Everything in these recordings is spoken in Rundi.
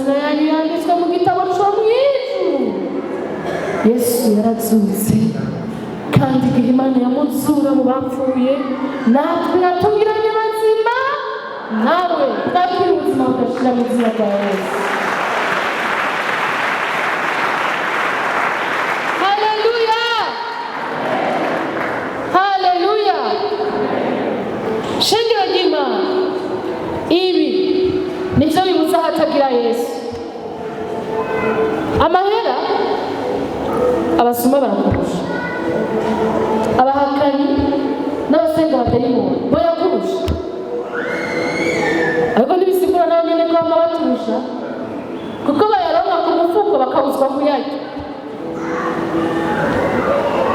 Amazina yanyu yanditswe mu gitabo cyo mu ijuru. Yesu yarazutse, kandi igihe Imana yamuzura mu bapfuye, natwe yatugiranye bazima nawe, twakira ubuzima budashira mu izina rya Yesu. Haleluya, haleluya! Shengero ry'Imana, ibi nibyo bibuza ahatagira Yesu. Amahera, abasuma barakurusha, abahakanyi n'abasenga abadayimoni bayakurusha, ariko ntibisigura nabo nyene ko bama baturusha, kuko bayaronka ku mufuko bakabuzwa kuyarya,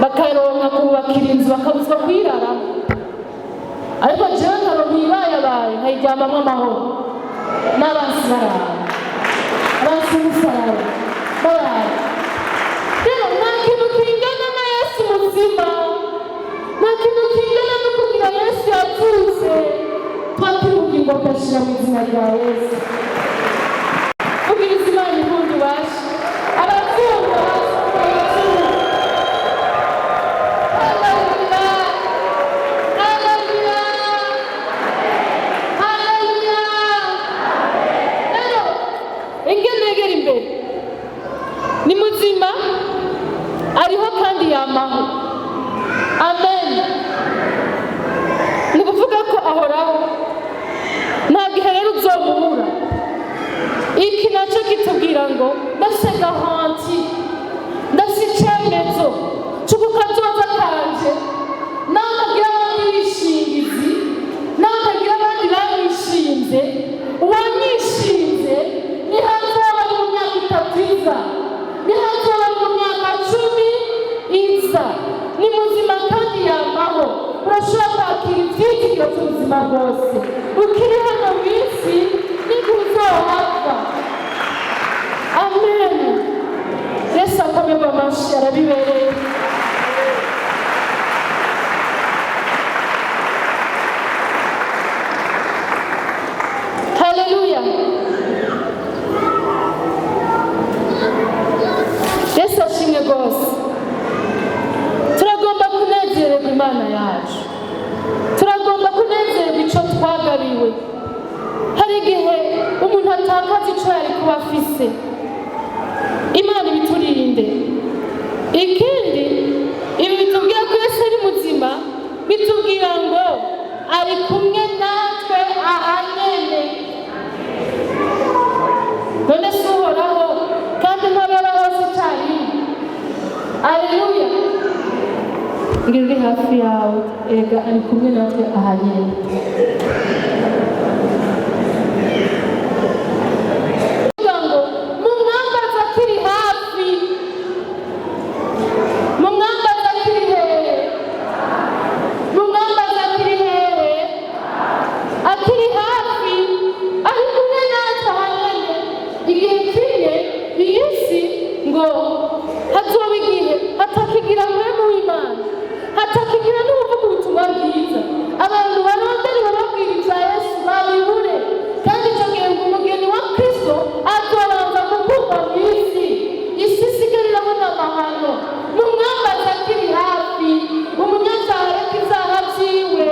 bakaronka kubakira inzu bakabuzwa kuyiraramo, ariko jewe nkaronka ibayabaye nkayiryamamwo amahoro n'abansi baraba, abansi b'umusaraba baraba. Rero nta kintu kingana na Yesu muzima, nta kintu kingana no kugira Yesu yazutse. Twakira ubugingo bugashira mu izina rya Yesu. Ubwiriza Imana impundu bashe abatunga. Haleluya, haleluya, haleluya! Rero ingene negera imbere, ni muzima, ariho kandi yamaho. Amen. Ni ukuvuga ko ahoraho, nta gihe rero uzomubura. Iki nacyo kitubwira ngo ndafise garantie, ndafise icemezo c'uko kazoza kanje, naho ntagira abandi bishingizi, naho ntagira abandi banyishinze, uwanyishinze nihazoba ari mu myaka 3 iza, nihazoba ari mu myaka 10 iza, ni muzima kandi yamaho. Urashobora kwakira ivyizigiro by'ubuzima bwose ukiri hano mu isi n'igihe uzohava. Amen. Yesu akomerwa amashi, arabibereye. Haleluya! Yesu ashimwe rwose. Turagomba kunezererwa Imana yacu, turagomba kunezererwa icyo twagabiwe. Hari igihe umuntu atakaza icyo yari kuba afise, Imana ibiturinde. Ikindi ibi bitubwira ko Yesu ari muzima, bitubwira ngo ari kumwe natwe ahanene. None si Uhoraho kandi ntabera hose icyarimwe? Aleluya! Ngira uri hafi yawe, erega ari kumwe natwe ahanyene. Kuvuga ngo mumwambaze akiri hafi. Mumwambaze akiri hehe? Mumwambaze akiri hehe? Akiri hafi, ari kumwe natwe ahanyene. Igihe kimwe iyi si ngo hazoba igihe hatakigira mwemu w'Imana, hatakigira n'ubuvuga ubutumwa bwiza, abantu barondere bababwira ibya Yesu babibure. Kandi icyo gihe ngo umugeni wa Kristo azobanza gukurwa mu isi, isi isigara irabona amahano. Mumwambaze akiri hafi. Umunyabyaha areka ibyaha byiwe,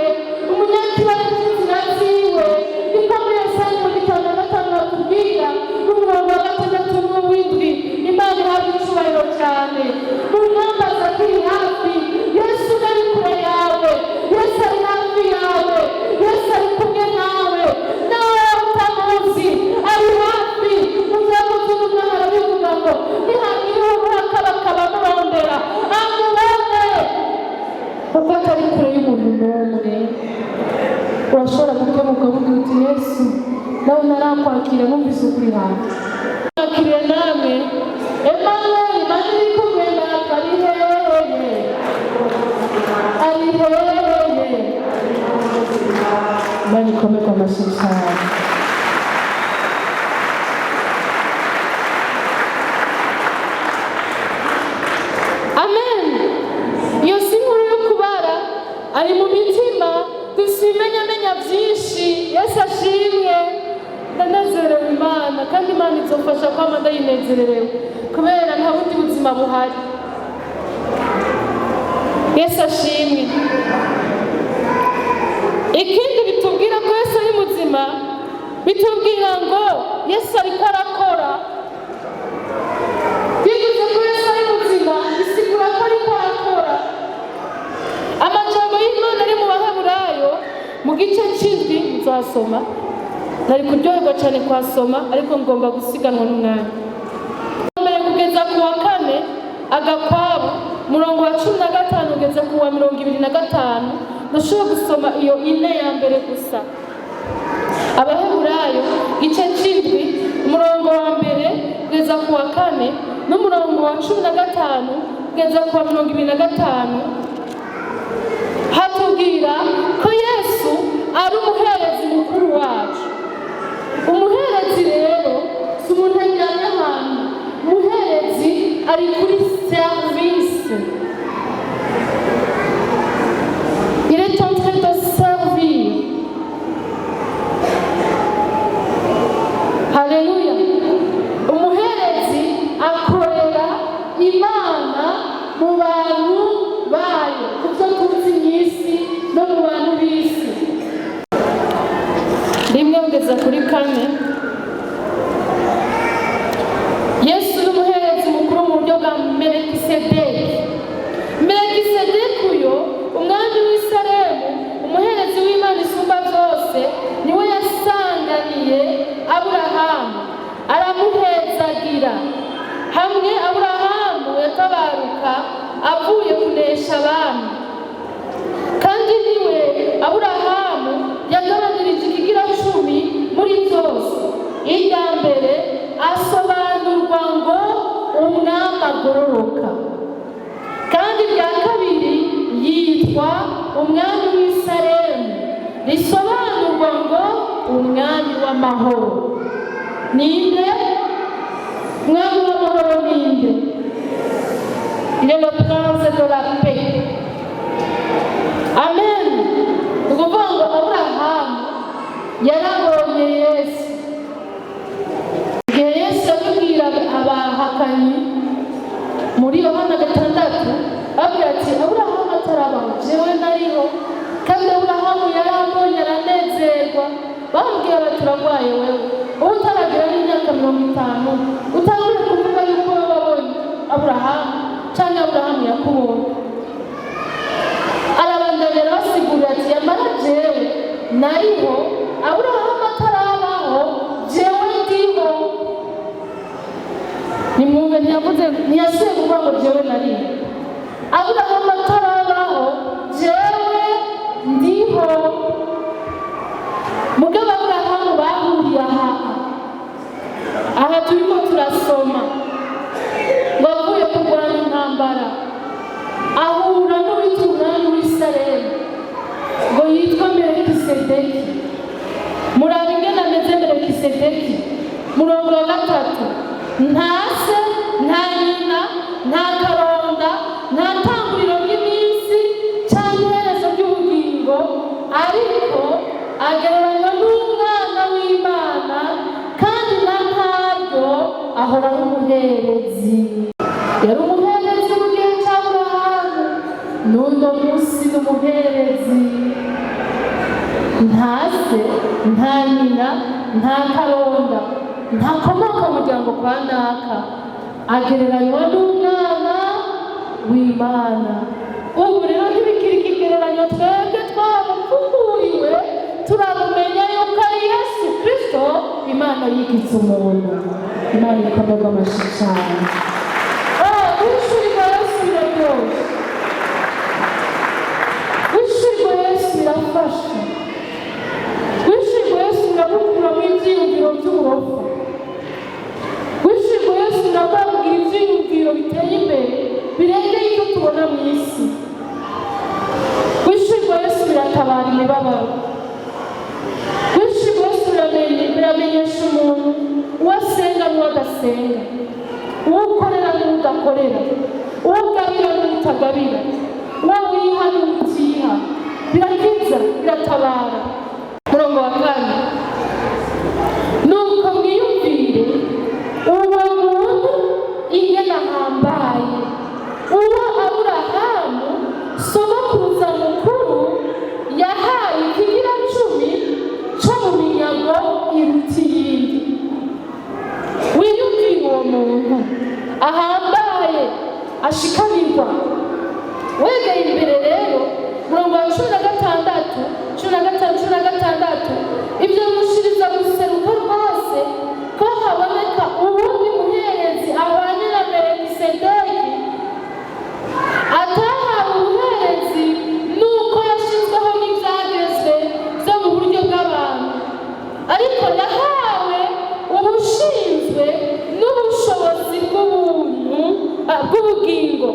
umunyakibi areka inzira ziwe. Niko muri Yesaya 55 batubwira, n'umurongo wa 6 n'uw'indwi. Imana ihabwa icyubahiro cyane. Mumwambaze akiri hafi. Yesu ari kure yawe? Yesu ari hafi yawe, Yesu ari kumwe nawe. Nawe waba utamuzi, ari hafi. Muzamuzi n'umwana arabivuga ngo nihagira uburakabakaba murondera amubone, kuko atari kure y'umuntu n'umwe. Urashobora gukemuka uvuga uti: "Yesu, nawe narakwakira, numvise ukuri hafi." Mwakiriye namwe Emmanuel, Imana iri kumwe natwe. Ari hehe? Ari hehe? Imana ikomerwa amashyi cyane. Amen. Iyo si inkuru yo kubara, ari mu mitima, dufite ibimenyamenya byinshi. Yesu ashimwe. Ndanezerewe Imana, kandi Imana izofasha. Kwama ndayinezererewe kubera nta bundi buzima buhari. Yesu ashimwe. Ikindi bitubwira ko Yesu ari muzima, bitubwira ngo Yesu ariko arakora. Bivuze ko Yesu ari muzima, bisigura ko ariko arakora. Amajambo y'Imana ari mu Baheburayo mu gice c'indwi, nzasoma, nari kuryoherwa cyane kwasoma, ariko ngomba gusiganwa n'umwanya. Mbere kugeza ku wa kane, agakwabu, murongo wa 15 ugeze ku wa 25. Ndashobora gusoma iyo ine ya mbere gusa. Abaheburayo gice c'indwi, umurongo wa mbere kugeza ku wa kane, n'umurongo wa 15 kugeza ku wa 25, hatubwira ko Yesu ari umuherezi mukuru wacu. Umuherezi rero si umuntu aryamye ahantu, umuherezi ari kuri service. Il est en train de servir. Haleluya! Umuherezi akorera Imana mu bantu bayo, ku byo tuzi mu isi no mu bantu b'isi. Rimwe kugeza kuri kane. Yesu ni umuherezi mukuru mu buryo bwa Melekisedeki. Melekisedeki uyo, umwami w'i Salemu, umuherezi w'Imana isumba byose, niwe yasanganiye Aburahamu aramuhezagira, hamwe Aburahamu yatabaruka avuye kunesha abami. Kandi niwe Aburahamu yagabanirije ikigira cumi muri byose. Irya mbere asobanurwa ngo umwami agororoka, kandi irya kabiri yitwa umwami w'i Salemu, risobanurwa ngo umwami w'amahoro. Ninde umwami w'amahoro? Ninde? Il est le prince de la paix. Amen. Ni ukuvuga ngo Aburahamu yarabonye Yesu. Igihe Yesu yabibwira abahakanyi muri Yohana 6, ababwira ati: "Aburahamu atarabaho, jewe nariho." Kandi Aburahamu yarambonye aranezerwa. Bamubwira bati: "Urarwaye wewe, ubu utaragira n'imyaka 50, utangure kuvuga yuko wowe wabonye Aburahamu cyangwa Aburahamu yakubonye." Arabandanya arabasigurira ati: "Yamara jewe nariho, Aburahamu atarabaho, jewe ndiho." Nimwumve, ntiyavuze, ntiyasubiye kuvuga ngo jewe nariho. Aburahamu atarabaho, jewe ndiho. Mugabo Aburahamu bahuriye aha, aha turiko turasoma, ngo avuye kurwana intambara, ahura n'uwitwa umwami w'i Salemu ngo yitwa Melikisedeki. Muraba ingene ameze Melikisedeki. Murongo wa 3: nta se, nta nyina, nta karonda, nta tanguriro ry'iminsi cyangwa iherezo ry'ubugingo, ariko agereranywa n'umwana w'Imana, kandi na ntaryo ahora ari umuherezi. Yari umuherezi mu gihe cy'Aburahamu, n'uno munsi ni umuherezi. Nta se, nta nyina, nta karonda, ntakomoka mu muryango kwa naka, agereranywa n'umwana w'Imana. Ubu rero ntibikiri ikigereranyo, twebwe twaramupfukuriwe, turamumenya yuko ari Yesu Kirisito, Imana yigize umuntu. Imana ikomerwa amashyi cyane. Guhishurirwa Yesu biraryoshe, guhishurirwa Yesu birafasha, guhishurirwa Yesu biragukuramo ibyiyumviro by'uburofa, guhishurirwa Yesu birakwabwira ibyiyumviro biteye imbere birengeye ibyo tubona mu isi. Guhishurirwa Yesu biratabara imibabaro. Guhishurirwa Yesu biramenyesha umuntu uwo asenga n'uwo adasenga, uwo ukorera n'uwo udakorera, uwo ugabira n'uwo utagabira, uwo wiha n'uwo utiha. Birakiza, biratabara. Murongo wa kane: nuko mwiyumvire uwo Uwo Aburahamu sogokuruza mukuru yahaye ikigira cumi cyo mu minyago iruta iyindi. Wiyumvire uwo muntu ahambaye ashikanirwa. Wegeye imbere rero, murongo wa 16, 15, 16, ibyo bimushiriza guseruka rwose ko haboneka uwundi muherezi ahwanye na Melikisedeki, atahawe ubuherezi nuko yashyizweho n'ibyagezwe byo mu buryo bw'abantu, ariko yahawe ubushinzwe n'ubushobozi bw'ubuntu, bw'ubugingo.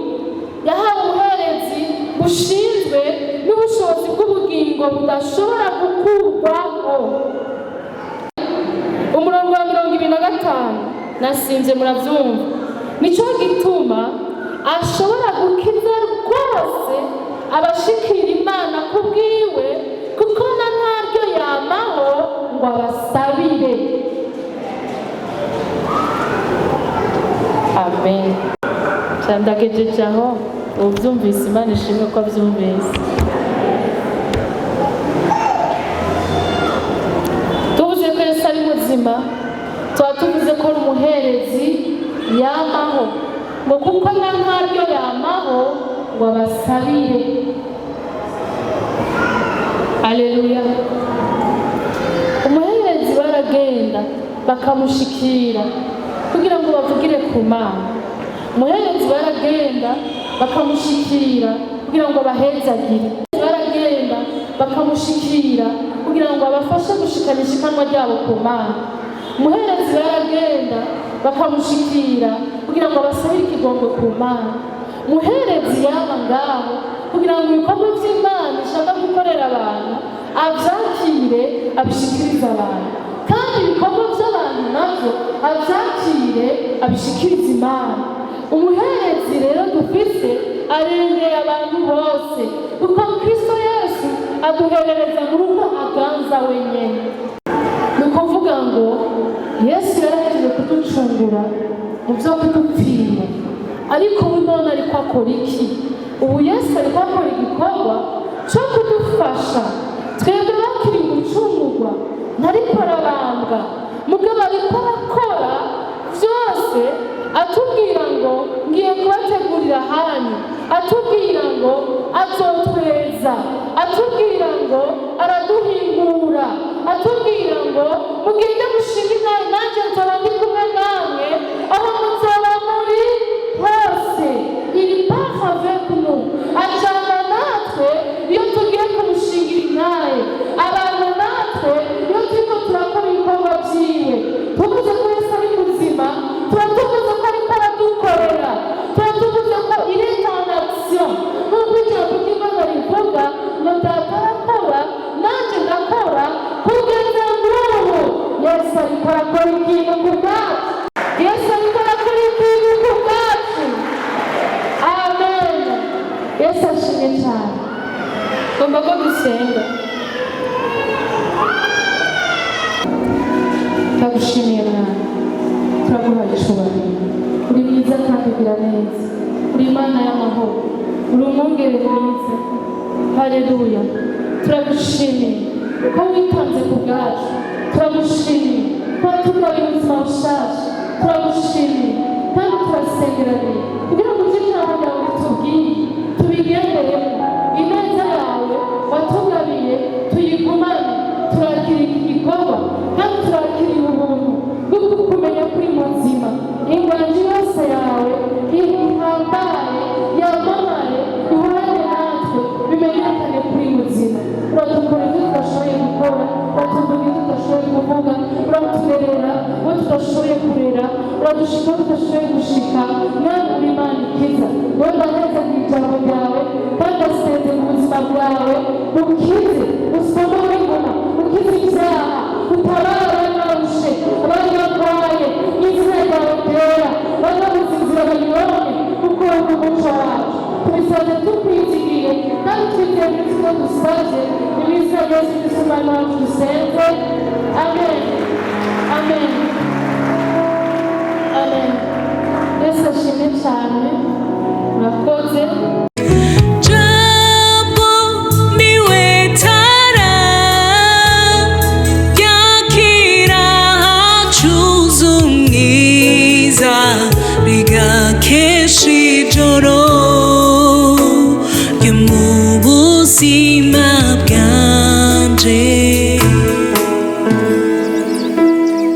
Yahawe ubuherezi bushinzwe n'ubushobozi bw'ubugingo budashobora gukurwaho. Umurongo wa 25, nasinze murabyumva: nicyo gituma ashobora gukiza rwose abashikira Imana ku bwiwe, kuko na ntaryo yamaho ngo abasabire. Amen. Ndagejeje aho. Ubyumvise, Imana ishimwe ko abyumvise. Tuvuze ko Yesu ari muzima, tuba tuvuze ko ari umuherezi yamaho, ngo kuko na ntaryo yamaho ngo abasabire. Aleluya. Umuherezi baragenda bakamushikira kugira ngo bavugire ku Mana. Umuherezi baragenda bakamushikira kugira ngo bahezagire. Baragenda bakamushikira kugira ngo abafashe gushikana ishikanwa ryabo ku Mana. Umuherezi baragenda bakamushikira kugira ngo abasabire ikigongwe ku Mana. Umuherezi yaba ngaho kugira ngo ibikorwa by'Imana ishaka gukorera abantu abyakire, abishikirize abantu, kandi ibikorwa by'abantu nabyo abyakire, abishikirize Imana. Umuherezi rero dufise arengeye abantu bose, kuko Kristo Yesu aduherereza mu rugo aganza wenyine. Ni ukuvuga ngo Yesu yarahejeje kuducungura mu byo kudupfira, ariko we none ariko akora iki? Ubu Yesu ariko akora igikorwa cyo kudufasha twebwe bakiri gucungurwa. Ntariko arabambwa, mugabo ariko arakora byose, atubwira ngo ngiye kubategurira ahanyu, atubwira ngo azotweza, atubwira ngo araduhingura, atubwira ngo mugende mushinga intare, nanjye nzoba ndi kumwe namwe aho muzoba muri hose. Il part avec nous, ajana natwe iyo tugiye kumushingira intare, abana natwe iyo turiko turakora ibikorwa vyiwe. Tuvuze ko Yesu ari muzima, tuba tuvuze ko ariko aradukorera, tuba tuvuze ko il est en action, nk'uko ijambo ry'Imana rivuga ngo Data arakora, nanjye ndakora kugeza n'ubu. Yesu ariko arakora ikintu ku bwacu. Yesu ariko arakora ikintu ku bwacu. Amen. Yesu ashimwe cyane. Ngomba ko dusenga. Turagushimiye Mwana, turaguha icubahiro. Uri mwiza kandi ugira neza, uri Imana y'amahoro, uri umwungere mwiza. Haleluya. Turagushimiye ko witanze ku bwacu, turagushimiye ko watugabiye ubuzima bushasha, turagushimiye kandi turasengeraniye kugira ngo ujye ijambo ryawe ritubwiye tubigenderemo. Ineza yawe watugabiye tuyigumane. Turakira iki gikorwa kandi turakiriye ubuntu bwo kumenya kuri muzima. Inganji yose yawe ihambaye yamamare, ihorane natwe, bimenyekane kuri muzima. Uradukora ibyo tudashoboye gukora, uratuvuga ibyo tudashoboye kuvuga, uraturerera uwo tudashoboye kurera, uradushika aho tudashoboye gushika. Mwana uri Imana ikiza, wowe ndaheza mu ijambo ryawe kandi ndasenze mu buzima bwawe bukize, usomore ingoma, ukize ibyaha, utabara abari barushe, abari barwaye, n'izina ryawe ryera banabuze inzira bayironke, kuko uri umuco wacu. Tubisabye tukwizigiye kandi twizeye muri ibyo dusabye, ni mu izina rya Yesu Kristo Umwami wacu dusenze. Amen, amen, amen. Yesu ashimwe cyane. Murakoze. Ndakesha ijoro ryo mu buzima.